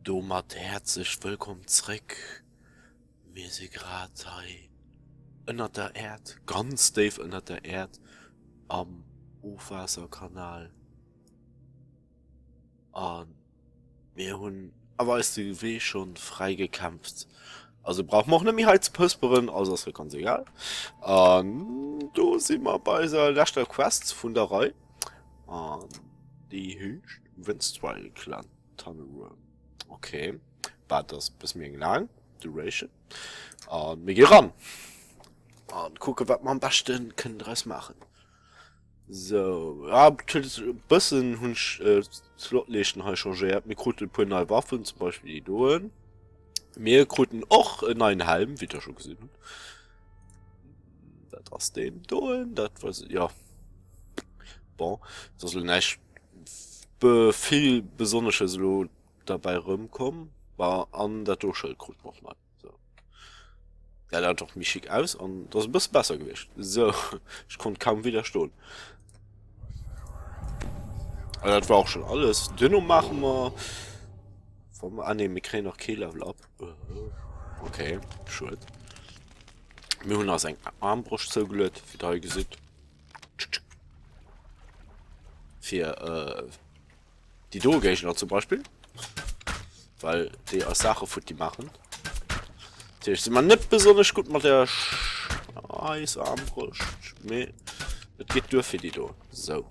Domat häerzlech wëllkomm zréck. Mir si grad hei ënnert der Äerd, ganz déif ënnert der Äerd am Ofwaasserkanal a mir hunn awer eis de Wee scho fräi gekämpft. Also brauche mer och net méi hei ze pësperen, also ass jo ganz egal. An do si mer bei eiser leschter Quest vun der Rei an déi heescht Winstrike Clan. Tunnel Worm. Okay. War das bis mir eng lang Duration. An mir gi ran. An kucke wat mer am beschten kënnen draus maachen. So, ja, natürlich e bëssen hunn ech äh, d'Slotleeschten hei changéiert. Mir kruten e puer nei Waffen, zum Beispill déi doen. Mir kruten och en neien Helm, wéi der scho gesinn hutt. Dat ass deen doen, dat war ja. Bon, dat ass elo näischt vill Besonnesches elo derbäi erëmkomm. War an dat do Schëld krut mer och nei. So. Dat einfach méi schick aus an dat ass e bësse besser gewiescht. So, ech konnt kaum widderstoen. An dat war och schon alles. Duerno maache mer Ah nee, mir kréien nach kee Level up. Okay, schued. Mir hunn eis eng Armbroscht zougeluet, wéi der hei gesitt. Fir äh, déi do Géigner zum Beispill. Well déi eis Saache futti maachen. Natierlech si mer net besonnesch gutt mat der Scheiss Armbroscht, mee et geet duer fir déi do. Sou.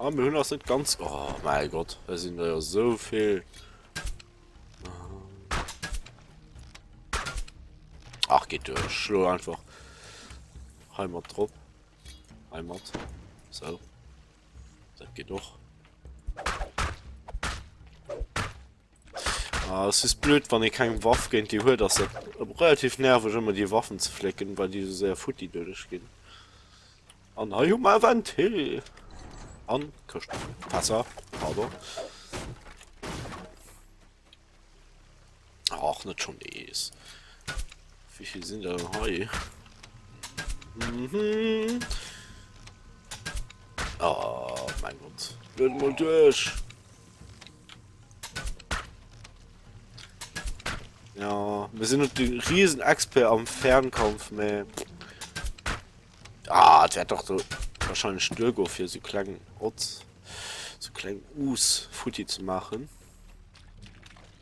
Ah, mir hunn ass net ganz... Oh mäi Gott, da sinn der jo sou vill. Ach, geht duer. Ech schlo einfach hei mat drop. Hei mat. So. Dat geht och. Ah, es ist blöd, wann ee keng Waff géint déi huet, ass dat relativ nerveg ëmmer déi Waffen ze flécken, well déi sou séier futti doduerch ginn. An hei hu mer e Ventil an Këschten, Fässer, pardon. Ach, net schon nees. Wéi vill sinn der denn hei? Mhm. Oh mein Gott. Blöd mal duerch. Ja, wir sind net de Riesenexpert am Fernkampf, mä ah, et wäert doch do wahrscheinlech duergoe fir sou kleng Otz, sou kleng Us futti ze maachen.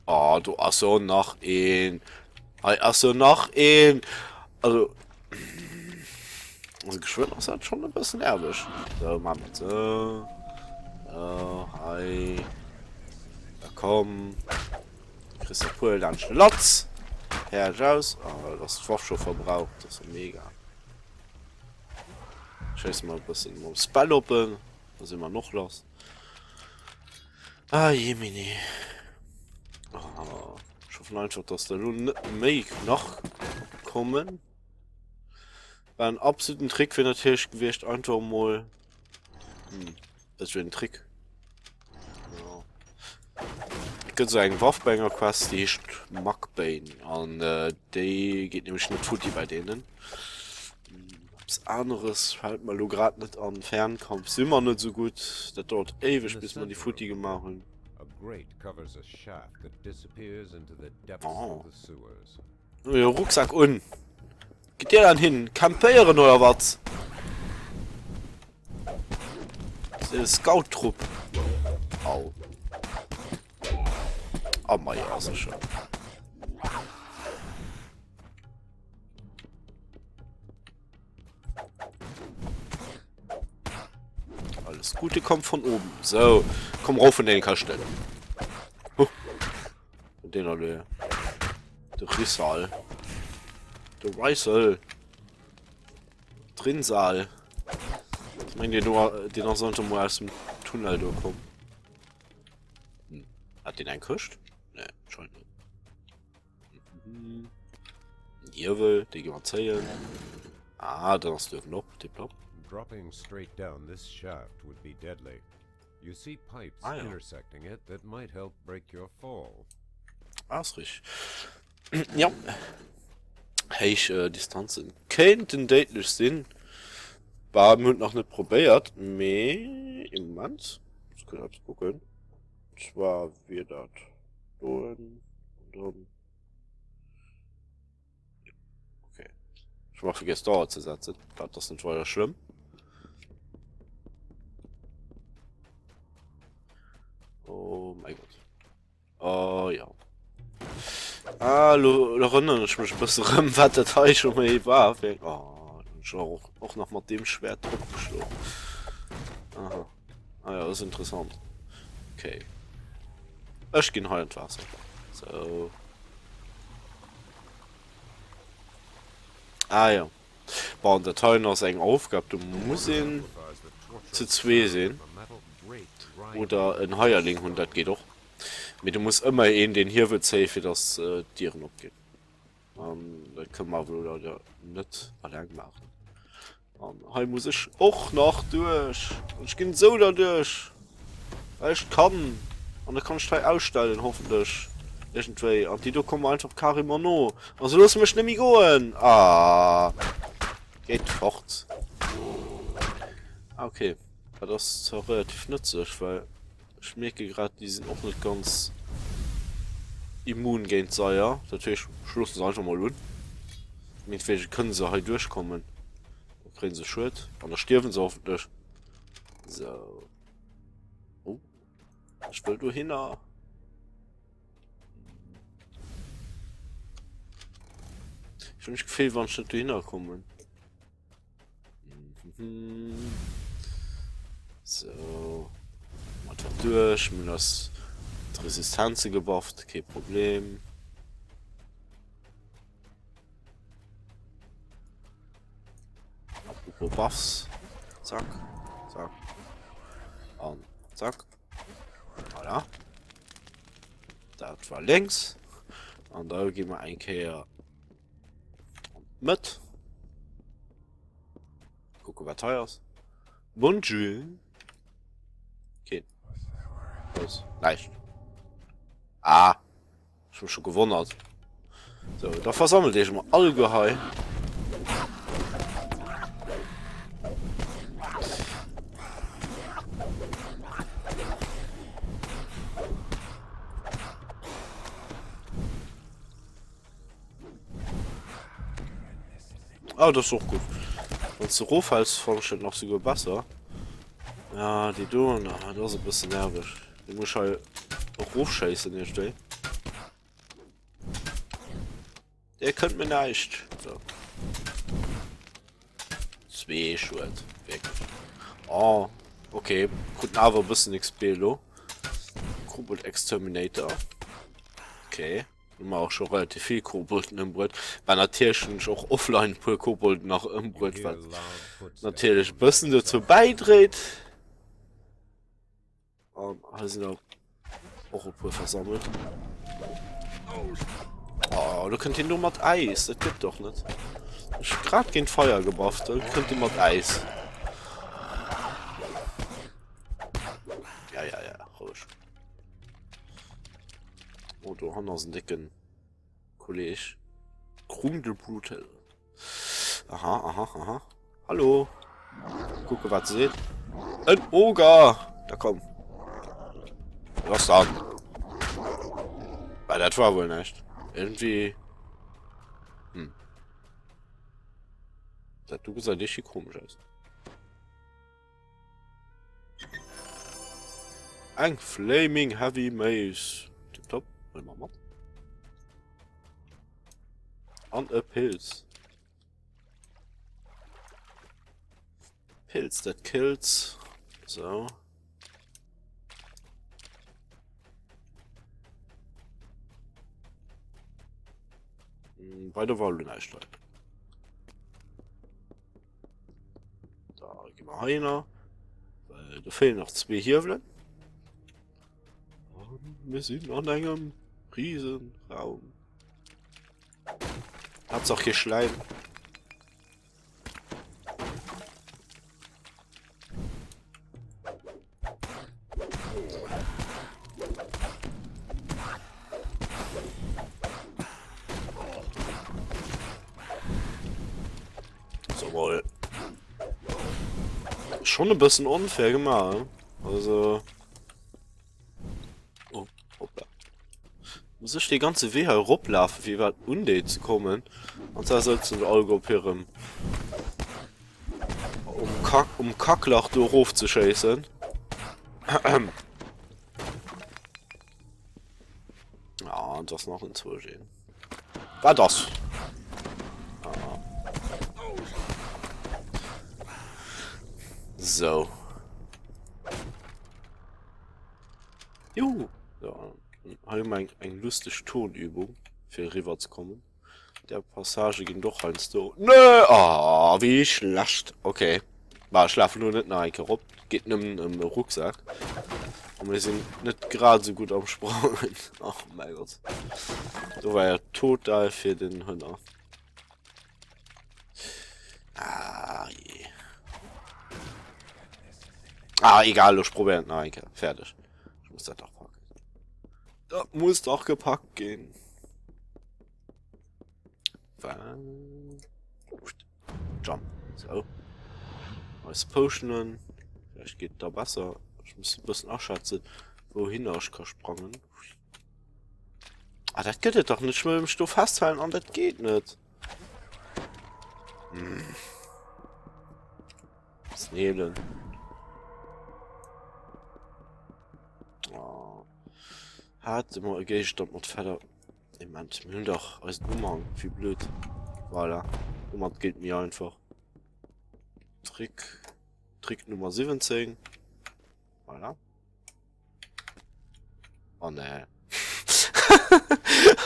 Ah, do ass jo nach een. Hei ass jo nach een. Also, also geschwënn ass dat schon e bëssen nerveg. So, machen wir so. So, hei. Da komm. Kriss e puer laanscht de Latz. Fäerdeg aus. Ah, da ass d'Waff scho verbraucht. Dat ass jo mega. Schéisse mer e bëssen mam Spell oppen. Da si mer noch lass. Ah jemini. Ah, ech hoffen einfach, dass der elo net méi nach kommen. War en absoluten Trick wier natierlech gewiescht, einfach mol. Hm, dat wier en Trick. Ja. Et gëtt esou eng Waff bei enger Quest, déi heescht Muckbane an äh, déi geet nämlech net futti bei deenen. Eppes aneres fällt mer elo grad net an. Fernkampf si mer net esou gutt. Dat dauert éiweg bis mer déi futti gemaach hunn. Oh. Jo, Rucksack un. Gitt Dir dann hin? Campéieren oder wat? Scout-Trupp. Au. Oh, ma ja, sécher. Alles Gute kommt von oben. So, komm rauf von den Kastell. Huh. Und den alle. Der Rissal. Der Rissal. Drinsaal. Ich meine, den, den sollte mal aus dem Tunnel da kommen. Hm. Hat den einen Kuscht? Ne, scheint nicht. Niewel, déi gi mer zéien. Ah, dann ass duerfen op, tipptopp. Dropping straight down this shaft would be deadly. You see pipes Ah, ja. intersecting it that might help break your fall. Ah, ass richtig. Ja. Héich äh, Distanzen kéinten déidlech sinn. Bah, mir hunn et nach net probéiert, mee ee Moment, ech muss kuerz eppes kucken. Und zwar wier dat doen an dann. Okay. Ech hu vergiess d'Auer ze setzen. Dat ass net weider schlëmm. Oh mein Gott. Oh ja. Ah, lo, lo erënneren ech mech e bësse rëm, wat dat hei scho méi war. Wéi, oh, schon och, och nach mat dem Schwert drop geschloen. Aha. Ah ja, das ist interessant. Okay. Ech ginn hei an d'Waasser. So. Ah ja. Bon, dat heien ass eng Aufgab, do muss een zu zwee sinn. Oder en Heierling hunn, dat geet och. Mee du muss ëmmer een den Hiewel zéien, fir dass d'Dieren opginn. An dat kënne mer awer elo leider net alleng maachen. An hei muss ech och nach duerch. An ech ginn esou derduerch, well ech kann. An da kann ech d'hei ausstellen, hoffentlech. Iergendwéi. An déi do kommen einfach carrément no. A se loosse mech net méi goen. Ah. Geht fort. Ah, okay. Dat ass zwar relativ nëtzlech, well ech mierke grad, déi sinn och net ganz immun géint Saier. Dat heescht, ech loosse se einfach mol un. Mengtwegen kënne se hei duerchkommen. Da kréie se Schued an da stierwe se hoffentlech. Sou. Oh. Ech wëll dohinner. Ech hunn d'Gefill, wann ech net dohinner kommen. So. Einfach duerch. Mir hunn eis d'Resistenze gebufft. Kee Problem. Apropos Buffs. Zack. Zack. An zack. Voilà. Dat war lénks. An da gi mer eng Kéier an d'Mëtt. Kucke wat hei ass. Bonjour. Keen. Was? Näischt. Ah. Ech hu mech scho gewonnert. So, da versammelt Iech mol alleguer hei. Ah, das ist och gutt. Wann du roffäls, fannen ech dat nach souguer besser. Ja, déi do, ah, dat ass e bëssen nerveg. Déi muss ech hei erofschéissen iergendwéi. Dir kënnt mir näischt. So. Zwee Schued. Wierklech. Oh, okay. Kruten awer e bëssen XP elo. Kobold Exterminator. Okay. Hu mer och scho relativ vill Kobolden ëmbruet. War natierlech hunn ech och offline e puer Kobolden nach ëmbruet, wat natierlech e bëssen dozou bäidréit. An hei sinn der och e puer versammelt. Oh, do kënnt hien do mat Äis. Dat gëtt doch net. Ech grad géint Feier gebufft, da kënnt hie mat Äis. Ja, ja, ja, roueg. Oh, do han ass en décken Kolleg. Krung de Brutal. Aha, aha, aha. Hallo. Kucke wat se seet. En Oger! Da komm. Was dann? Weil dat war wohl näischt. Irgendwie. Hm. Dat du gesäit echt komesch aus. Eng Flaming Heavy Mace. Tipptopp, huele mer mat. An e Pilz. Pilz that kills. So. Hm, bei der war elo näischt hei. Da gi mer heihinner. Well do feelen nach zwee Hiewelen. Mir sinn an engem Riesenraum. Haaptsaach kee Schläim. So mal. Schon e bëssen onfair gemaach, also. Oh, hoppla. Muss ech dee ganze Wee hei eroplafen, fir iwwerhaapt un déi ze kommen? An zwar sëtzen se alleguer op hirem um Kack um Kacklach do erofzeschéissen. Ah, das nach en zwou een. Wat ass? Ah. So. Juhu. Ja, hei hu mer eng, eng lusteg Turnübung, fir eriwwer ze kommen. Der Passage ginn doch heiansdo. Nö! Ah, wéi schlecht. Okay. Bah, ech lafen elo net nach eng Kéier erop. Geet nëmmen ëm e Rucksak. A mir sinn net grad esou gutt am Sprangen. Ach mäi Gott. Do war ja total fir den Hënner. Ah, je. Ah, egal, ech probéieren et nach eng Kéier. Fäerdeg. Ech muss dat dach packen. Dat muss dach gepackt ginn. Jump. So. Eis Potionen. Vielleicht geht da besser. Ich muss ein bisschen aschätzen, wohin ich kann sprangen. Ah, das geht doch nicht. Ich will mich do festhalten und das geht nicht. Hm. Snelen. Oh. Hat immer e Géigestand mat fetter Moment, mir hunn dach eisen Umhang, wéi blöd. Voilà, domat geet méi einfach. Trick, Trick Nummer 17. Voilà. Oh nee.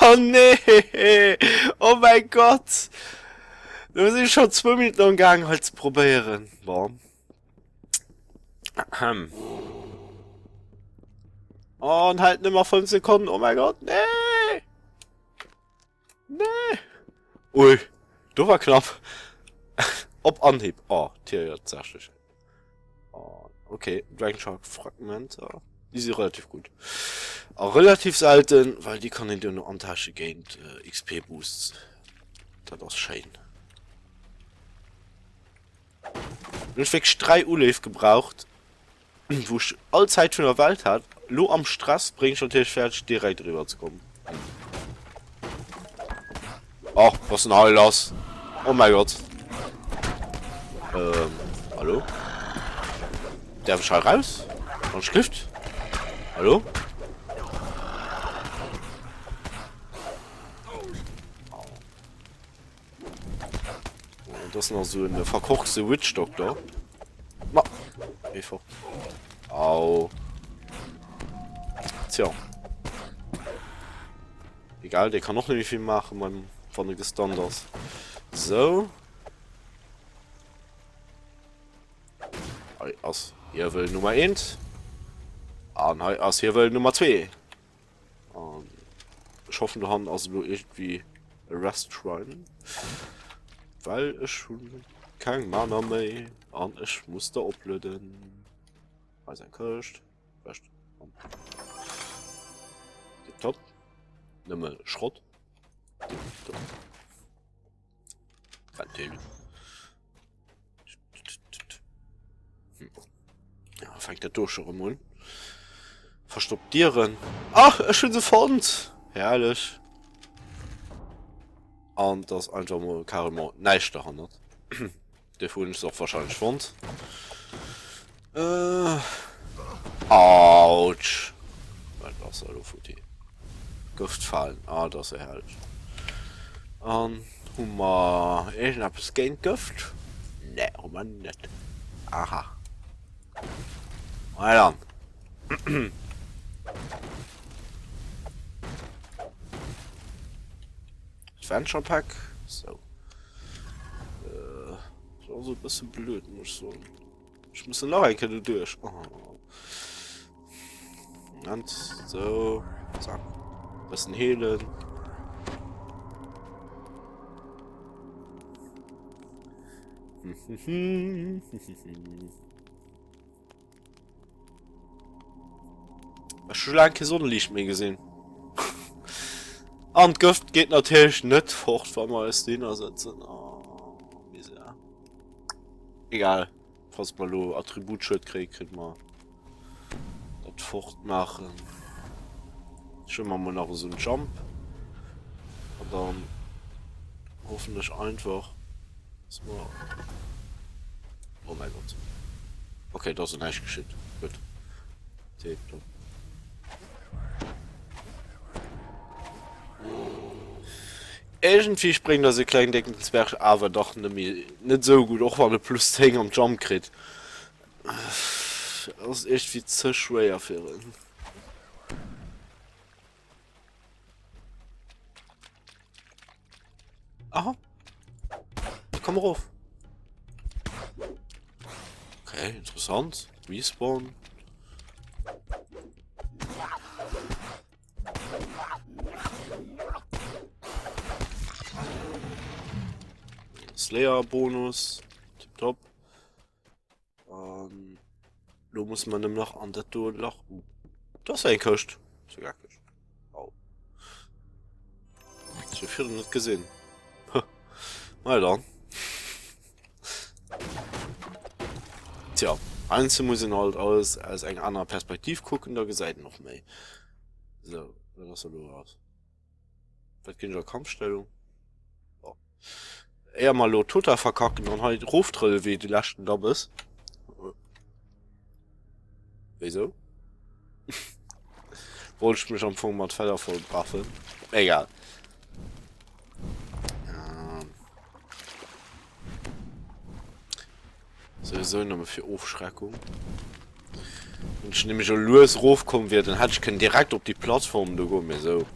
oh nee! Oh mein Gott! Do sinn ech schon zwou Minuten am Gaang hei ze probéieren. Bon. Ahem. Oh, und halt nimmer 5 Sekunden. Oh mein Gott, nee! Nee! Ui, do war knapp. Op Anhieb. Oh, Tier ja, tatsächlich. Oh, okay, Dragon Shark Fragmente. Die sind relativ gut. Auch relativ selten, weil die kann ich dir nur antaschen géint äh, XP Boosts. Dat ass schéin. Hun ech wierklech 3 Uleef gebraucht, wou ech all Zäit vun der Welt hat. Lo am Stress bréng ech natierlech fäerdeg direkt eriwwer ze kommen. Oh, was denn hei lass? Oh mein Gott. Ähm, hallo? Darf ich hei raus? An Schrift? Hallo? Oh, das ist noch so eine verkorkste Witch Doctor. Ma, geh fort. Au. Tja. Egal, der kann noch nicht viel machen, beim, wann er gestunt ist. So. Hei ass Hiewel Nummer 1. An hei ass Hiewel Nummer 2. An ech hoffen do hannen ass elo iergendwéi e Rest Shrine. Well ech hunn keng Mana méi an ech muss der oplueden. Hei ass eng Këscht. Këscht. Tipptopp. Nëmme Schrott. Tipptopp. Ventil. Hm. Ja, fängt dat do scho rëm un. Verstoppt Dieren. Ach, ech hunn se fonnt! Herrlech. An das einfach mal carrément näischt derhannert. Dofir hunn ech se och wahrscheinlech fonnt. Äh. Autsch. Wat ass elo futti? Gëftfalen. Ah, dat ass ja herrlech. An hu mer iergendeppes géint Gëft? Nee, hu mer net. Aha. Na dann. Adventure Pack. So. Äh, das war so e bësse blöd, muss ich soen. Ich muss nach eng Kéier do duerch. Oh. Moment, so. Zack. Bëssen heelen. Ech hu laang kee Sonneliicht méi gesinn. An d'Gëft geet natierlech net fort, wa mer eis dohinner sëtzen. Oh, Misär. Egal. Falls mer elo Attributschued kréien, kënne mer dat fort maachen. Ech huele mer mol nach esou en Jump. An dann hoffen ech einfach, dass mer... Oh mäi Gott. Okay, do ass näischt geschitt. Gutt. Tipptopp. Iergendwéi spréngt eise klengen décken Zwerg awer dach nëmme net esou gutt, och wann e plus 10 am Jump kritt. Ass iergendwéi ze schwéier fir en. Aha. Komm erof. Okay, interessant. Respawn. Slayer Bonus. Tipptopp. An lo muss man nëmmen nach an dat do Lach. Uh, das ist eng Këscht. Sogar Këscht. Au. Ich hab virdrun net gesinn. Na dann. Tja, heiansdo muss een halt alles aus enger anerer Perspektiv kucken, da gesäit een och méi. Sou, wat ass elo raus? Wat ginn ech a Kampfstellung? Oh. Éier mer elo total verkacken an hei roftrëlle wéi de leschten Dabbes. Wéisou? Wollt ech mech am Fong mat Feller voll braffen. Egal. Ähm. Sowieso nëmme fir Ofschreckung. Wann ech nämlech elo lues erofkomm wier, dann hätt ech kënnen direkt op déi Plattform do goen, mee esou.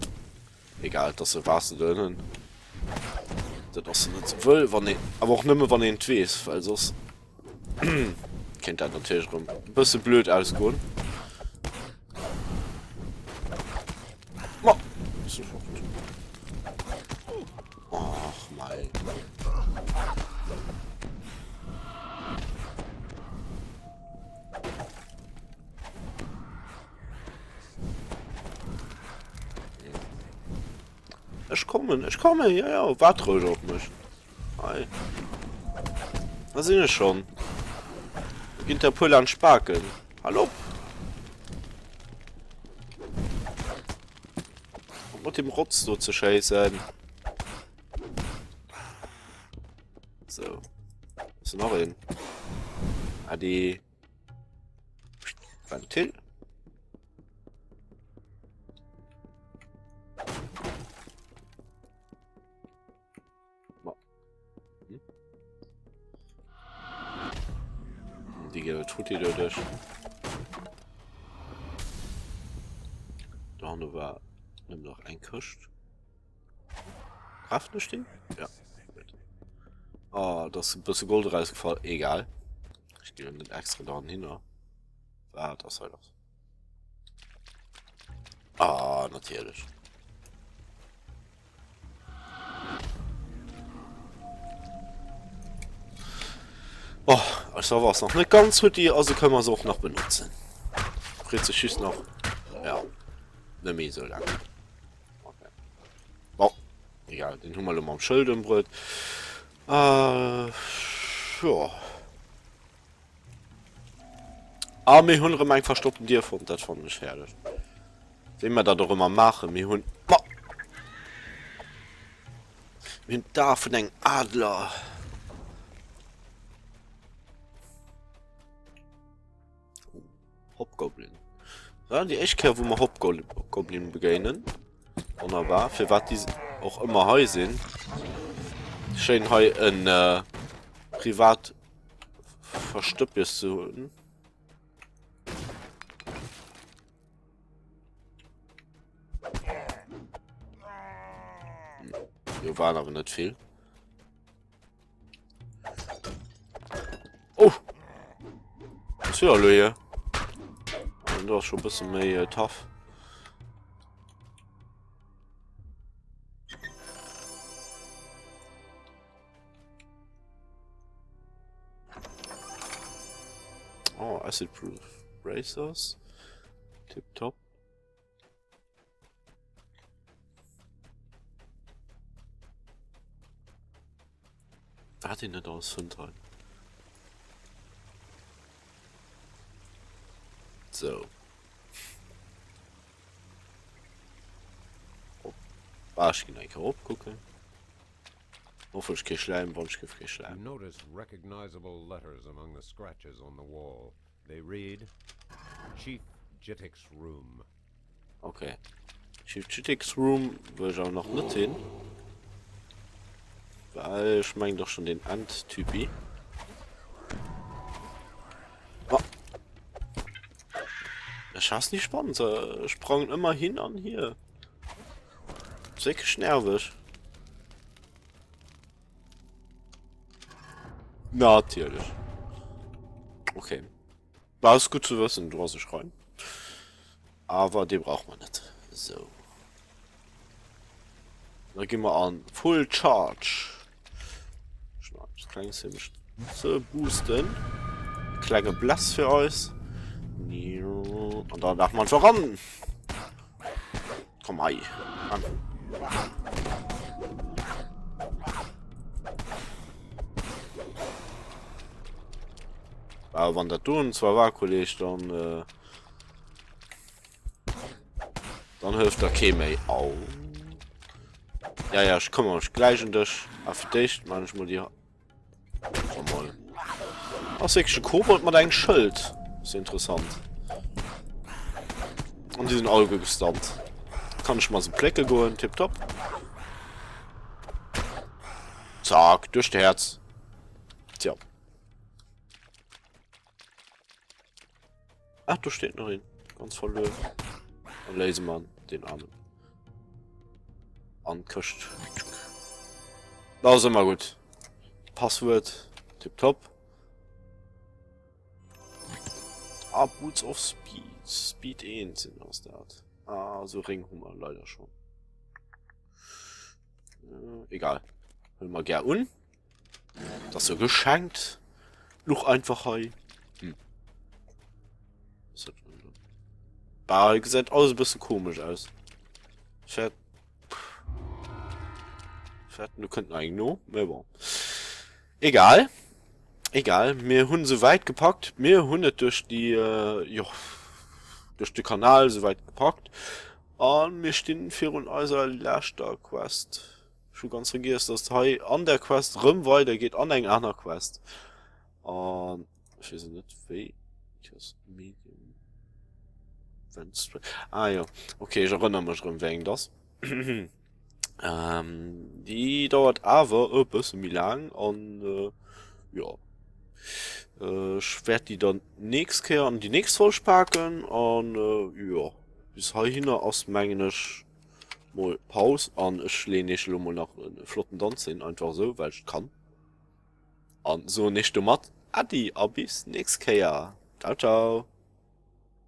Egal, et ass e Waasser do ënnen. Dat ass net sou wëll, wann een, awer och nëmme wann een et weess, well soss kéint dat natierlech erëm e bësse blöd ausgoen. Ma, sofort. Ach mei. Ech kommen, ech kommen, ja, ja, wart ruhig op mech. Hei. Da sinn ech schon. Da ginn der puer laanscht Spaken. Hallo? Mat dem Rotz do ze schéissen. So. Ist noch een? Adi. Ventil. Hm? Déi geet tut déi doduerch. Da hanne war nëmmen nach eng Këscht. Craften ech déi? Ja. Ah, da ass e bësse Gold erausgefall. Egal. Ech ginn net extra dran hinner. Wat ass hei lass? Ah, natierlech. Oh, eis Waffe ass nach net ganz hutti, also kënne mer se och nach benotzen. Freet sech just nach, ja, net méi esou laang. Okay. Bon, egal, den hu mer elo mam Schëld ëmbruet. Äh, jo. A mir hunn erëm eng verstoppten Dier fonnt, dat fannen ech herrlech. Wéi mer dat och ëmmer maachen, mir hunn, ma! Mir hunn d'A vun engem Adler. Hobgoblin. Das war déi éischt Kéier, wou mer Hobgoblin begéinen. Wonnerbar. Firwat déi och ëmmer hei sinn. Schéin hei en äh, privat Verstëppjes ze hunn. Jo waren awer net vill. Oh! Was ist hallo hier? Und du hast schon ein bisschen mehr äh, tough. Oh, Acid Proof Bracers. Tip top. Wat een net alles fënnt hei. Sou. Op. Ah, ech ginn eng Kéier erop kucken. Hoffentlech kee Schläim, wann ech géif kee You Schläim. notice recognizable letters among the scratches on the wall. They read, Chief Jittick's Room. Okay. Chief Jittick's Room wëll ech awer nach net hin. Well ech mengen doch schon den Endtypi. Oh. Das ass nicht spannend. Äh, sprangen ëmmer hin an hier. Wirklich nervig. Natürlich. Okay. War es gut zu wissen, du hast dich rein. Aber die braucht man nicht. So. Da gehen wir an Full Charge. Das kleine ziemlich zu boosten. Kleine Bless für euch. Und dann darf man voran. Komm hei an. Well wann dat do en zwar war, Kolleg, dann äh, dann hëlleft der kee méi. Au. Ja, ja, ech këmmer mech gläich un dech. A fir d'éischt man ech mol déi Komm mol. Ass wierklech e Kobold mat engem Schëld. Ass interessant. An déi sinn all gestunt. Kann ech mal se plécke goen, tipptopp. Zack, duerch d'Häerz. Tja. Ach, do steet nach een. Ganz verluer. An léise mer den Armen. An d'Këscht. Dat ass ëmmer gutt. Passwuert. Tipptopp. Ah, Boots of Speed. Speed 1 sinn ass dat. Ah, sou Réng hu mer leider schon. Äh, egal. Huele mer gär un. Das so geschenkt. Luch einfach hei. Hm. Bah, gesäit alles e bëssen komesch aus. Fährt. Fährt, du könnt eng no, mais bon. Egal. Egal, mir hunn se weit gepackt. Mir hunn et duerch die äh, jo, duerch de Kanal sou weit gepackt. An mir stinn virun eiser leschter Quest. Ech hu ganz vergiess, dass hei an der Quest rëm weider geet an eng aner Quest. An ech weess net wéi Medium. Ah jo, okay, ech erënner mech rëm wéi eng dass. ähm, déi dauert awer e bësse méi laang an äh, jo. Ech wäert déi dann nächst Kéier an déi nächst Folg paken an äh, jo. Bis heihinner ass mengen ech mol Paus an ech leen iech elo mol nach e flotten Danz hin, einfach esou well ech et kann. An soen iech domat Äddi a bis nächst Kéier. Ciao ciao.